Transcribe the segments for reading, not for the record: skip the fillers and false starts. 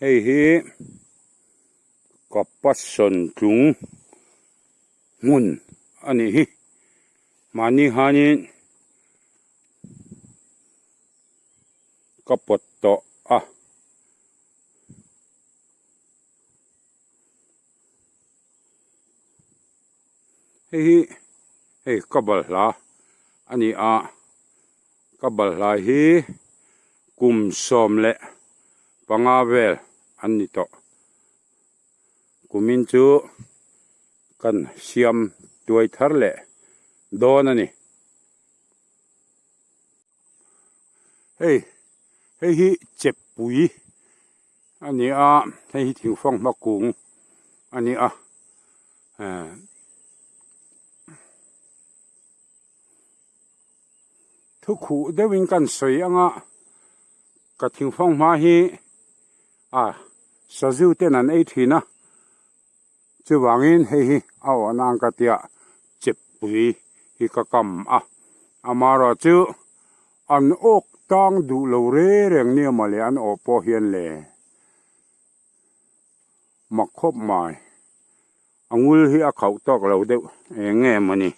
Hei hi ka passion tlung hmun a nih hi. Mahni khanin ka pawt tawh a. Hei hi hei ka balhla a ni a ka balhla hi kum 15 vel an ni tawh kumin chu kan siam tuai thar leh dawn a ni. Hei hei hi chepui a ni a hei hi thingfang hma kung a ni a eh thu khuh deuhin kan sawi ang a ka thingfang hma hi a sazu ten an ei thin a chuvangin hei hi a awh nan ka tia chepui hi ka kam a amaherawhchu an awk tang duh lo reng reng nia mawle an awh pawh hian le mak khawp mai a ngul hi a khauh tawk lo deuh eng nge mawni.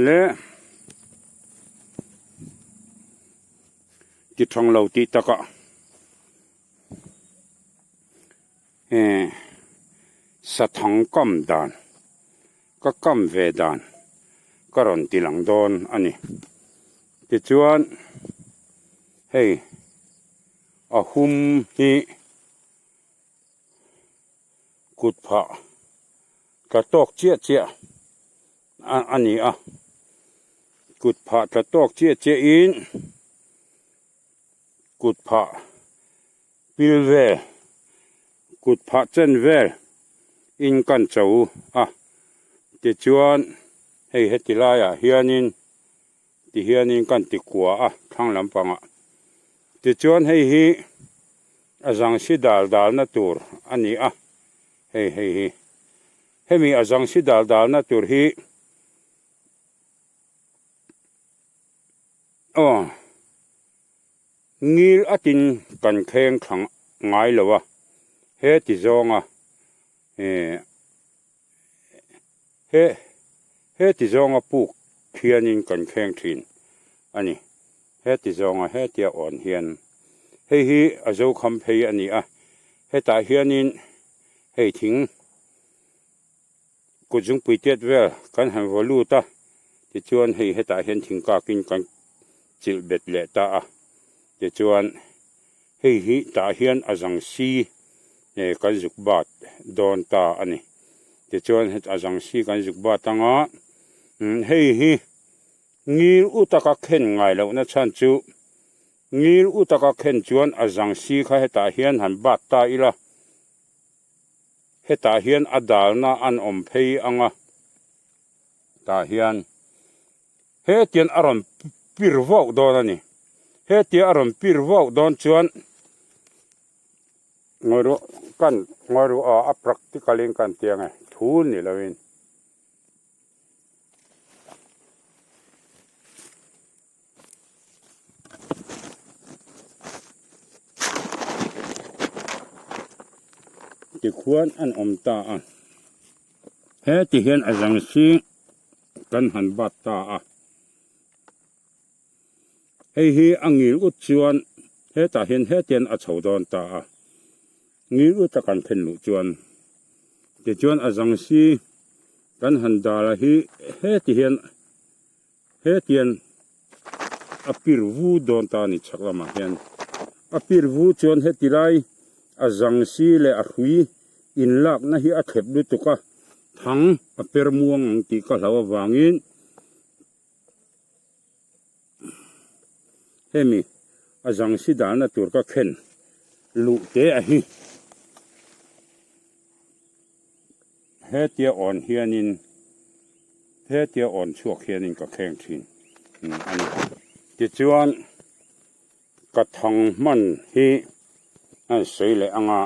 Le ti thang lo tih takah eh sathang kam dan ka kam ve dan ka rawn ti lang dawn a ni tichuan hei a hum hi kut phah tla tawk chiah chiah a ni a kut phah tla tawk chiah chiah in kut phah pil vel kut phah chen vel in kan cho a tichuan hei heti laiah hianin tihianin kan ti kua a thlang lampangah tichuan hei hi a zang si dal dalna tur a ni a hei hei hi hemi a zang si dal dalna tur hi aw ngil atin kan thleng thla ngai lo a he ti zawnga eh he he ti zawnga puk thianin kan thleng thin a ni he ti zawnga hetia awn hian hei hi a zo kham phei a ni a hetah hianin hei thing kut zungpui tiat vel kan han vaw lut a tichuan hei hetah hian thing kakin kan chilh bet leh ta a tichuan hei hi tah hian a zang si eh kan zuk bat dawn ta a ni tichuan a zang si kan zuk bat anga hei hi ngil u taka khen ngai lohna chhan chu ngil u taka khen chuan a zang si kha hetah hian han bat ta ila. Hetah hian a dalna an awm phei ang a, tah hian hetian a rawn pir vauh dawn a ni. Hetia a rawn pir vauh dawn chuan ngawi kan ngawi a a practical in kan ti ang e, thu ni lovin. Tikhuan an awm ta a heti hian a zang si kan han bat ta a hei hi a ngil ut chuan hetah hian hetian a chho dawn ta a ngil ut a kan thlen luh chuan. Tichuan a zang si kan han dal a hi heti hian hetian a pir vu dawn ta a ni chhak lamah hian. A pir vu chuan heti lai a zang si leh a hrui inlakna hi a thlep lutuk a, thang a per muang ang tih ka hlau avangin Hemi a zang si dahna tur ka khen luh te a hi. Hetia awn hianin hetia awn chhuak hianin ka kheng thin a ni. Tichuan ka thang hman hi a sawi leh anga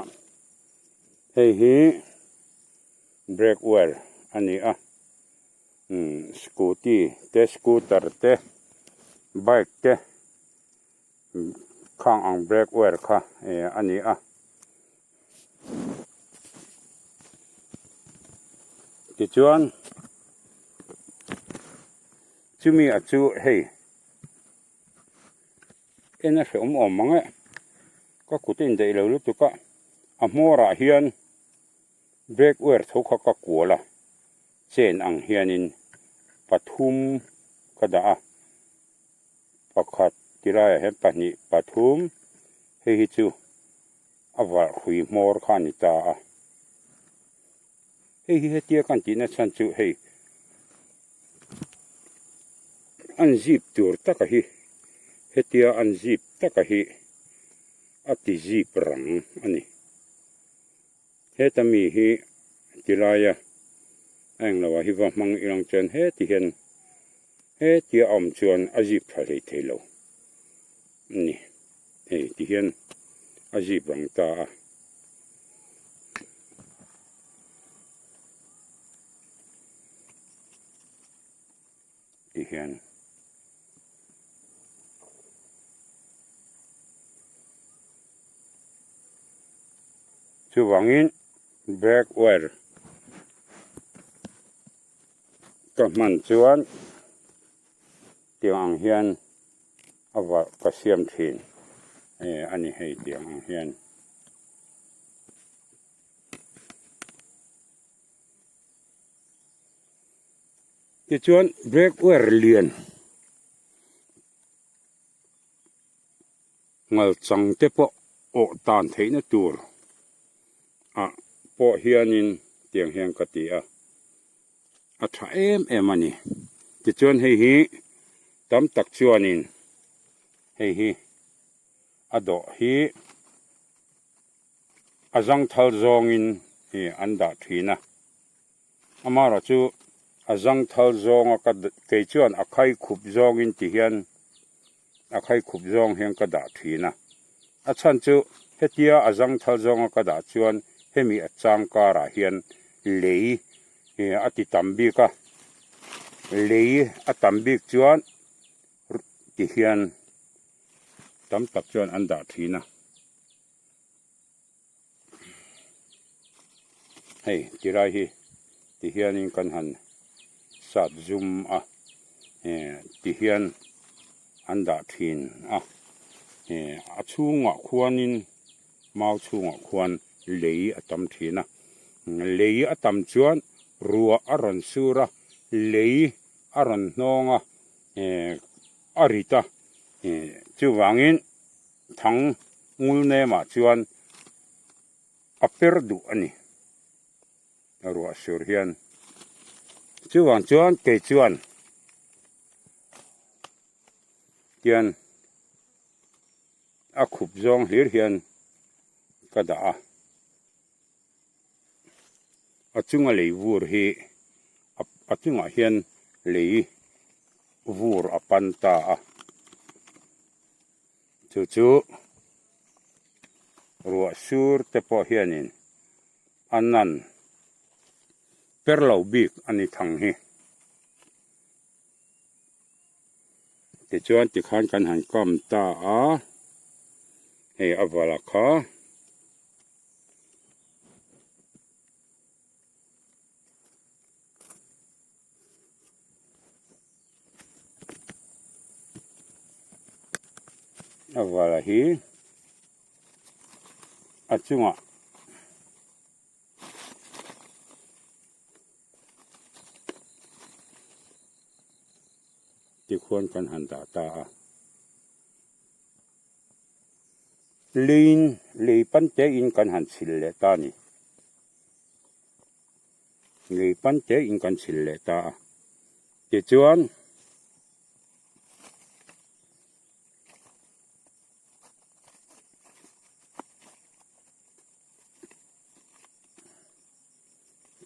hei hi brake wire a ni a. Scooty te scooter te bike te khang ang brake wire kha a ni a tichuan chumi a chu hei en a hrehawm awm mang e ka kut a indaih lo lutuk a a hmawr ah hian brake wire tho kha ka kual a. Chain ang hianin pathum ka dah a, pakhat tilaiah hian pahnih pathum hei hi chu a valh hrui hmawr kha a ni ta a. Hei hi hetia kan tihna chhan chu hei an zip tur taka hi hetia an zip taka hi a ti zip rang a ni. Heta mi hi tilaia a englo ah hi va hmang ilang chuan heti hian hetia a awm chuan a zip tha hlei thei lo a ni. Hei ti hian a zip rang ta a. Ti hian. Chuvangin brake wire ka hman chuan tiang ang hian a valh ka siam thin a ni hei tiang ang hian. Tichuan brake wire lian ngal chang te pawh awh tan theihna tur ah pawh hianin tiang hian ka ti a, a tha em em a ni. Tichuan hei hi tam tak chuanin hei hi a dawh hi a zangthal zawngin an dah thin a. Amaherawh chu a zangthal zawnga ka kei chuan a khai khup zawngin ti hian a khai khup zawng hian ka dah thin a. A chhan chu hetia a zangthal zawnga ka dah chuan hemi a chang karah hian lei a ti tam bik a, lei a tam bik chuan ti hian tam tak chuan an dah thin a. Hei tilai hi ti hianin kan han sat zum a eh ti hian an dah thin a eh a chhungah khuanin mau chhungah khuan lei a tam thin a lei a tam chuan ruah a rawn sur a lei a rawn hnawng a eh a rit a eh chuvangin. Thang ngul nemah chuan a per duh a ni, ruah sur hian. Chuvang chuan kei chuan tian a khup zawng hlir hian ka dah a, a chunga lei vur hi a chungah hian lei vur a pan ta a. Chu chu ruah sur te pawh hianin a nan per lo bik a ni thang hi. Tichuan tikhan kan han kam ta a, hei a vala kha. A vala hi a chungah. Tikhuan kan han dah ta a. Leiin lei pan te in kan han chhil leh ta a ni. Lei pan te in kan chhil leh ta a. Tichuan.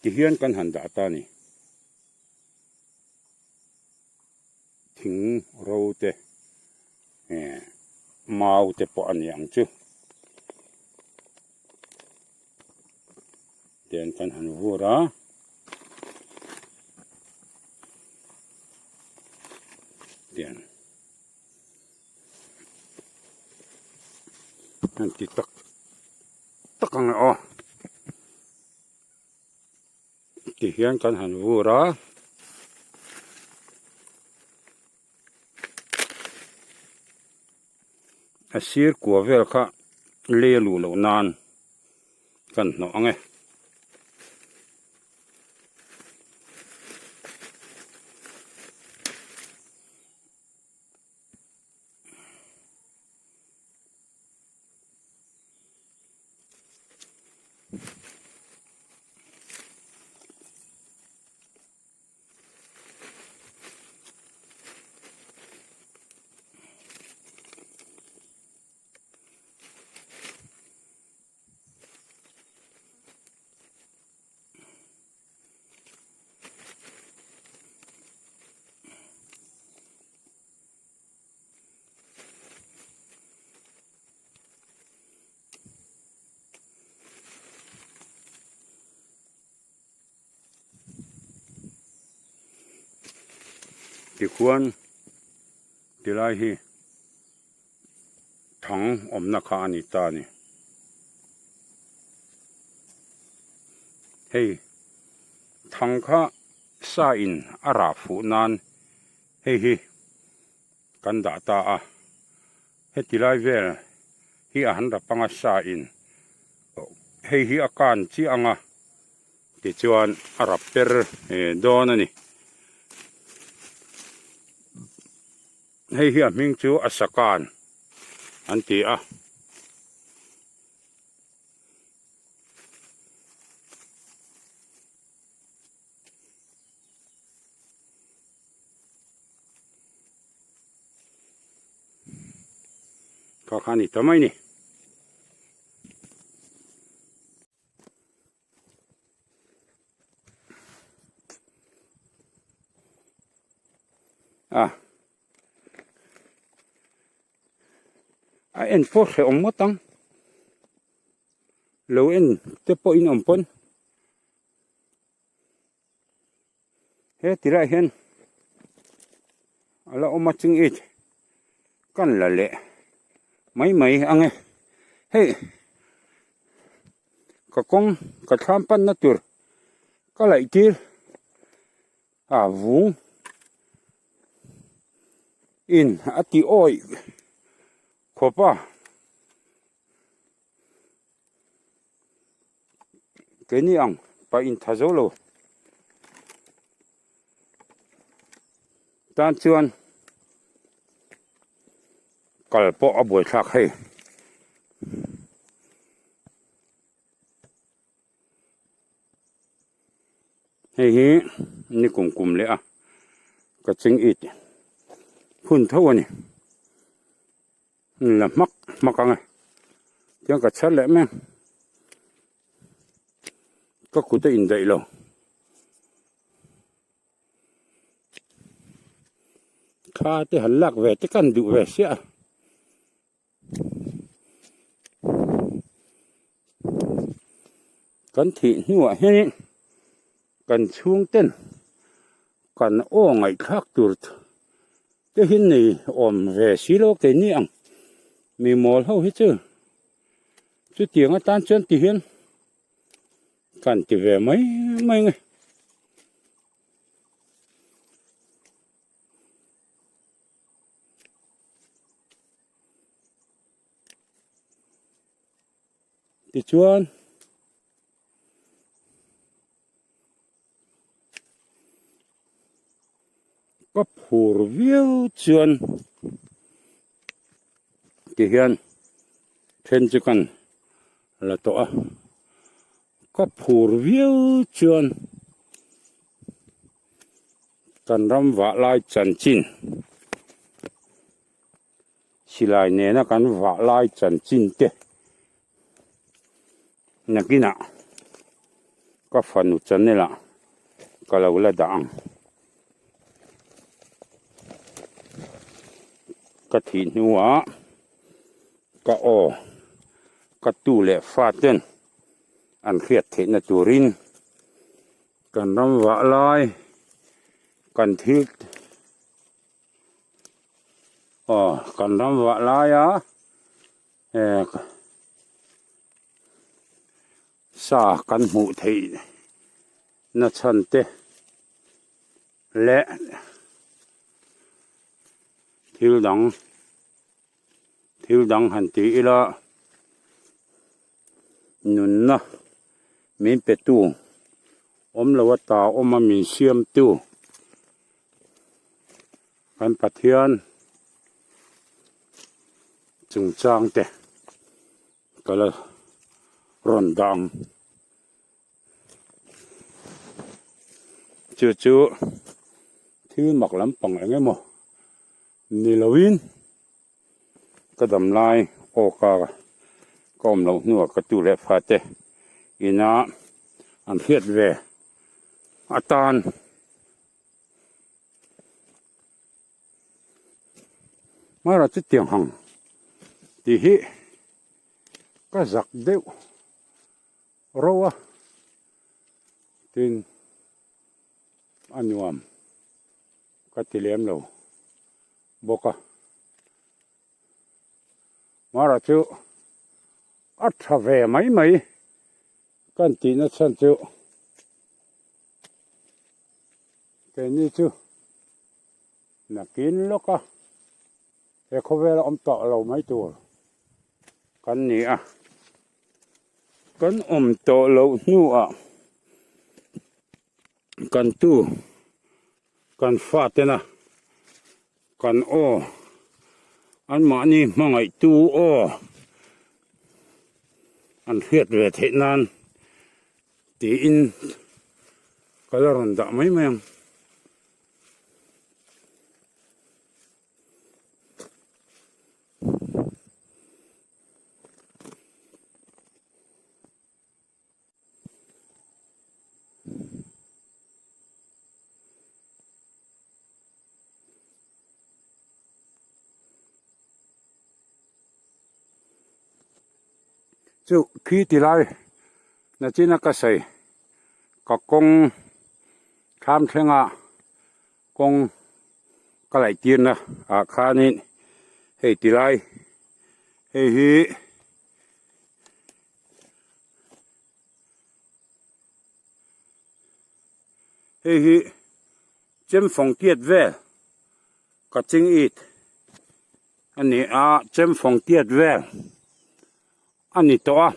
Tihian kan han dah ta a ni. Thing ro te eh mau te pawh a ni ang chu. Tian kan han vur a. Tian han ti tak tak ang e aw. Ti hian kan han vur a. A sir kua vel kha lei a luh loh nan kan hnawh ang e. Tikhuan tilai hi thang awmna kha a ni ta a ni. Hei thang kha sa in a rah fuh nan hei hi kan dah ta a, heti lai vel hi a han rap anga sa in hei hi a kan chiah anga tichuan a rap per dawn a ni. Hei hi a hming chu a sakan an ti a. Kha kha ni ta mai ni. A a en pawh hrehawm ngawt ang lo en te pawh in awm pawn. He tilaiah hian a la awm a ching it kan la leh mai mai ang e hei ka kawng ka thlam panna tur ka laih tir a vung in a ti awih khawp a. Keini ang pa in tha zo lo tan chuan kal pawh a buaithlak hei. Hei hi ni kum kum leh a ka ching it hun tho a ni. La hmak hmak ang e tiang ka chher leh mai ka kut a indaih lo kha te han lak ve te kan duh ve sia a kan thih hnuah hianin kan chhungten kan aw ngaihthlak tur te hi nei awm ve si lo keini ang mi mawl ho hi chu chutiang atan chuan ti hian kan ti ve mai mai nge. Tichuan ka phu. phur viau chuan tihian then chu kan la tawh a, ka phur viau chuan kan ram vah lai chanchin silai nena kan vah lai chanchin te nakinah ka fanu channel ah ka lo la dah ang. Ka thih hnuah ka aw ka tu leh fa ten an hriat theihna turin kan ram vah lai kan thil aw kan ram vah laia eh sa kan hmuh theih na chhan te leh thil dang thil dang han ti ila nunna min pe tu awm lo ata awm a min siam tu kan Pathian chungchang te ka la rawn dah ang. Chu chu thil mak lampang eng emaw ni loin ka dam lai aw ka ka awm loh hnuah ka tu leh fa te ina an hriat ve atan. Hmarah chu tiang hang tih hi ka zak deuh ro a tin a nuam ka ti lem lo bawk a hmarah chu a tha ve mai mai kan tihna chhan chu. Keini chu nakin lawk a he khawvel a awm tawh lo mai tur kan ni a, kan awm tawh loh hnuah kan tu kan fatena kan aw anmahni hmangaihtu aw an hriat ve theih nan. Tiin ka la rawn dah mai mai ang. Chu khi ti lai nachina ka sawi ka kawng thlam thlenga kawng ka laih tirna ah khanin hei ti lai hei hi hei hi chemfawng tiat vel ka ching it a ni a chemfawng tiat vel a ni tawh a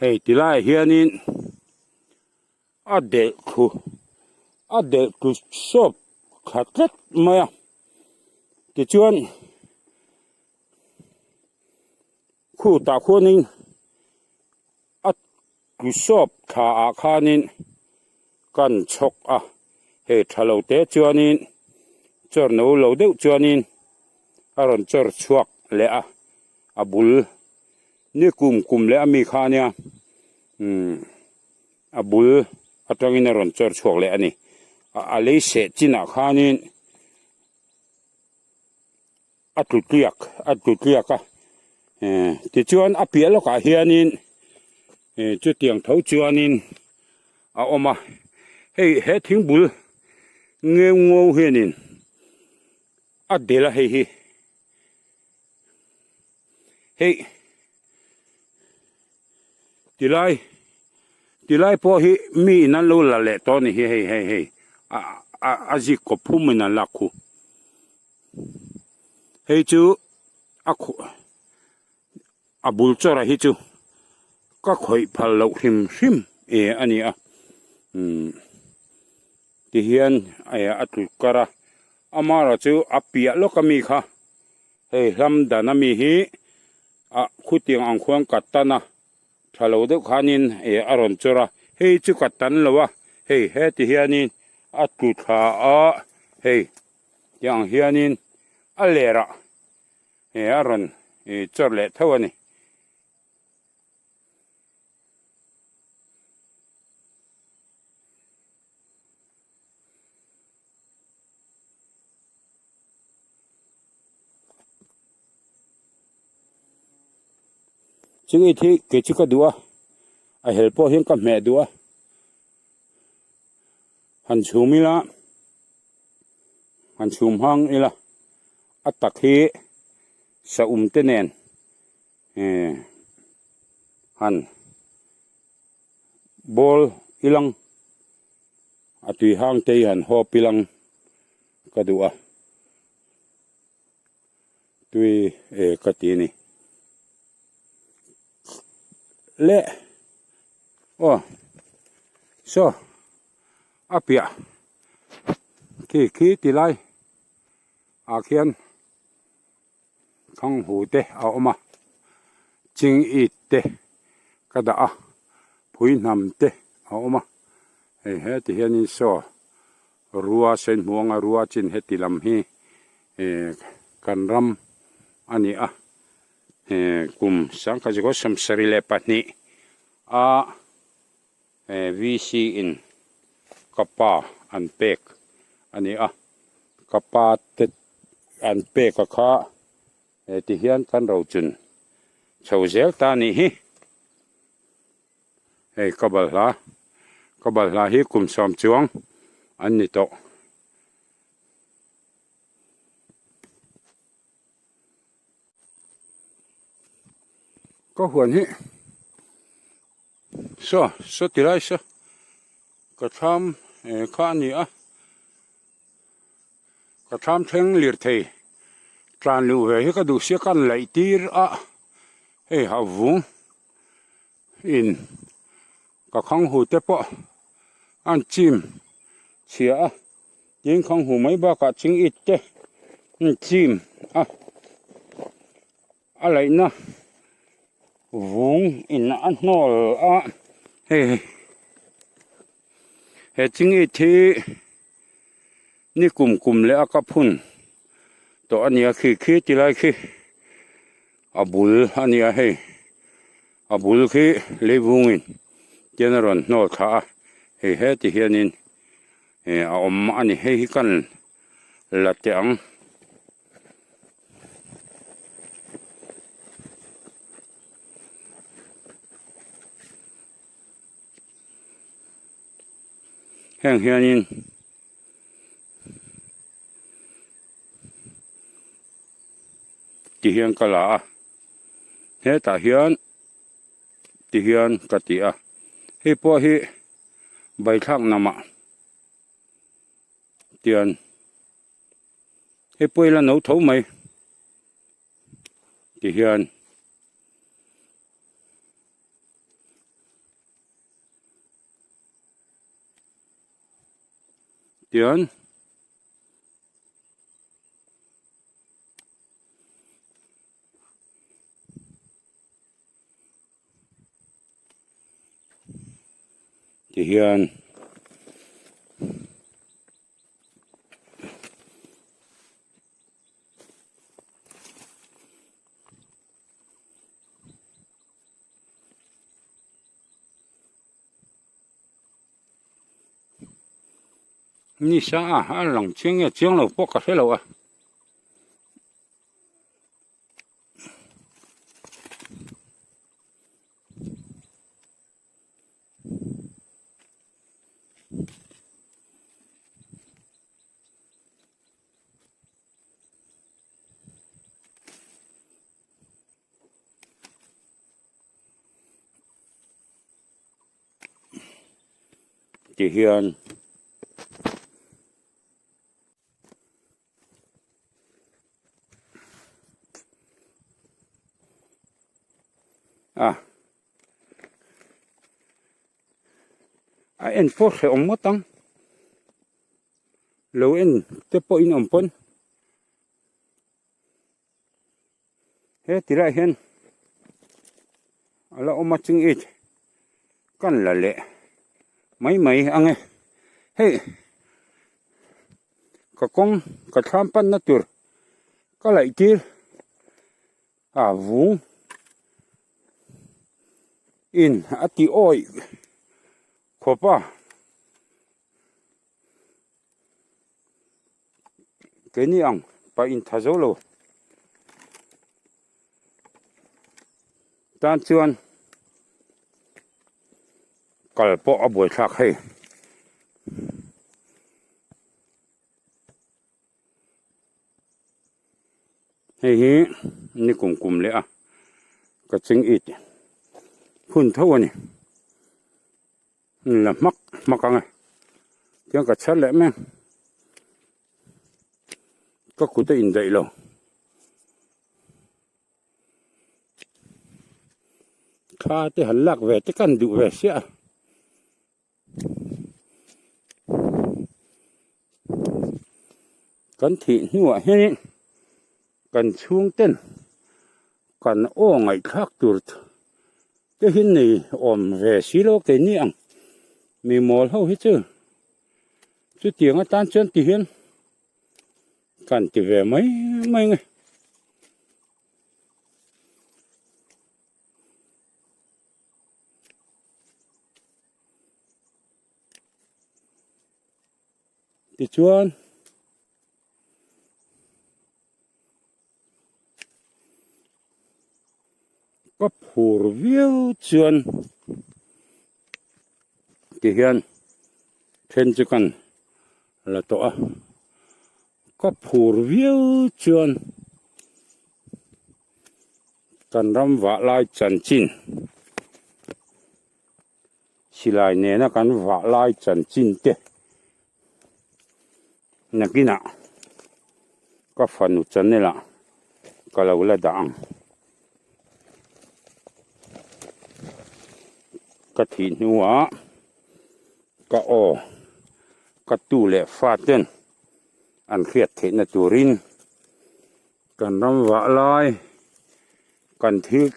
hei ti laiah hianin a delh thu a delh tlu sawp khat tlat mai a tichuan khutah khuanin a tlu sawp thla ah khanin kan chhawk a hei tha lo te chuanin chawr no lo deuh chuanin a rawn chawr chhuak leh a a bul ni kum kum leh ami kha ania umm a bul atangin a rawn chawr chhuak leh a ni a lei seh chinah khanin. A tlu tliak a tlu tliak a eh tichuan a piah lawkah hianin eh chutiang tho chuanin a awm a hei he thingbul ngeu ngau hianin a del a hei hi hei tilai tilai pawh hi mi in an lo la leh tawh a ni hi hei hei hei a a zik kawp phum in an lak khu. Hei chu a khaw a bul chawrah hi chu ka khawih phal loh hrim hrim e a ni a umm. Tihian a tlu kar a, amaherawh chu a piah lawk ami kha hei hlam dan ami hi ah khutiang ang khuan ka tan a, tha lo deuh khanin a rawn chawr a, hei chu ka tan lo a, hei heti hianin a tlu thla a, hei tiang hianin a lerah a rawn chawr leh tho a ni. Chingit hi kei chu ka duh a, a hel pawh hian ka hmeh duh a, han chhum ila han chhum hang ila a tak hi saum te nen eh han ball ilang a tui hang te hi han hawp ilang ka duh a tui eh ka ti a ni le aw saw a piah khi khi ti lai ah khian. Thanghu te a awm a, ching it te ka dah a, phui hnam te a awm a, hei heti hianin saw rua sen hmuanga rua chin heti lam hi eh kan ram a ni a, eh kum sangkhat 27 a eh VC in ka pa an pek a ni a, ka pa te an pek a kha eh ti hian kan rochun chho zel ta a nih hi, hei ka balhla ka balhla hi kum sawm chuang an ni tawh. Ka huan hi saw saw ti lai saw ka thlam eh kha a ni a ka thlam thleng lirthei tlan luh ve hi ka duh sia ka laih tir a hei ha vung in ka khang hu te pawh an chim chhia a tin khang hu mai bakah ching it te an chim a a laihna vung in a hnawl a hei he ching it hi ni kum kum leh a ka phun tawh a nia khi khi ti lai khi. A bul a nia hei, a bul khi leivungin tian a rawn hnawl thla a, hei heti hianin eh a awm a ni, hei hi kan la teh ang. Heng hianin. Ti hian ka la a, hetah hian ti hian ka ti a, hei pawh hi baithlak namah tian hei pawh ila no tho mai ti hian. Tian. Ti hian Ni sa a a lang chiang nge chiang lo pawh ka hre lo a. Ti hian a a en pawh hrehawm ngawt ang. Lo en te pawh in awm pawn he tilaiah hian a la awm a ching it kan la leh mai mai ang e hei ka kawng ka thlam panna tur ka laih tir a vung in a ti awih khawp a. Keini ang pa in tha zo lo tan chuan kal pawh a buaithlak hei. Hei hi ni kum kum leh a ka ching it hun tho a ni. La hmak hmak ang e tiang ka chher leh mai ka kut a indaih lo thla te han lak ve te kan duh ve sia a kan thih hnuah hianin kan chhungten kan aw ngaihthlak tur Te hi nei awm ve si lo keini ang mi mawl ho hi chu chutiang atan chuan ti hian kan ti ve mai mai nge. Tichuan. Ka phur viau chuan tihian then chu kan la tawh a, ka phur viau chuan kan ram vah lai chanchin silai nena kan vah lai chanchin te nakinah ka fanu channel ah ka lo la dah ang. Ka thih hnuah ka aw ka tu leh fa ten an hriat theihna turin kan ram vah lai kan thil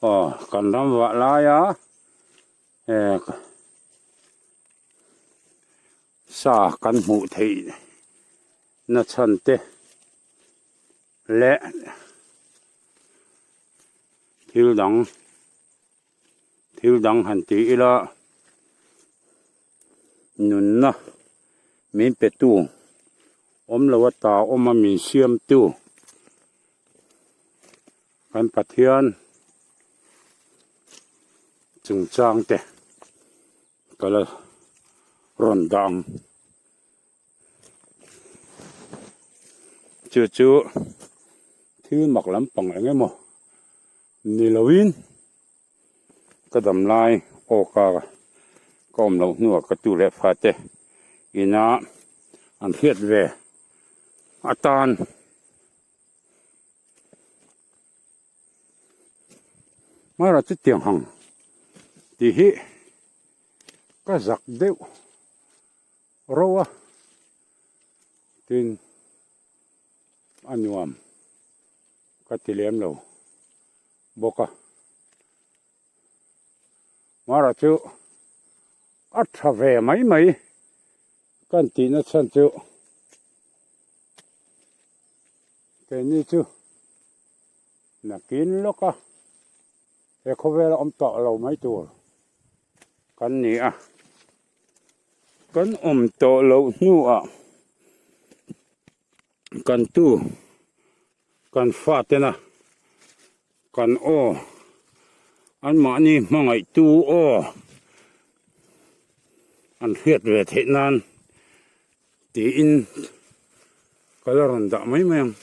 Aw kan ram vah laia eh sa kan hmuh theih na chhan te leh thil dang thil dang han ti ila nunna min pe tu awm lo ata awm a min siam tu. Kan Pathian chungchang te ka la rawn dah ang. Chu chu thil mak lampang eng emaw ni loin ka dam lai awka ka awm loh hnuah ka tu leh fa te ina an hriat ve atan. Hmara chu tiang hang tih hi ka zak deuh ro a tin a nuam ka ti lem lo bawk a hmara chu a tha ve mai mai kan tihna chhan chu. Keini chu nakin lawk a he khawvel a awm tawh lo mai tur kan ni a, kan awm tawh loh hnuah kan tu kan fatena kan aw anmahni hmangaihtu aw an hriat ve theih nan. Tiin ka la rawn dah mai mai ang.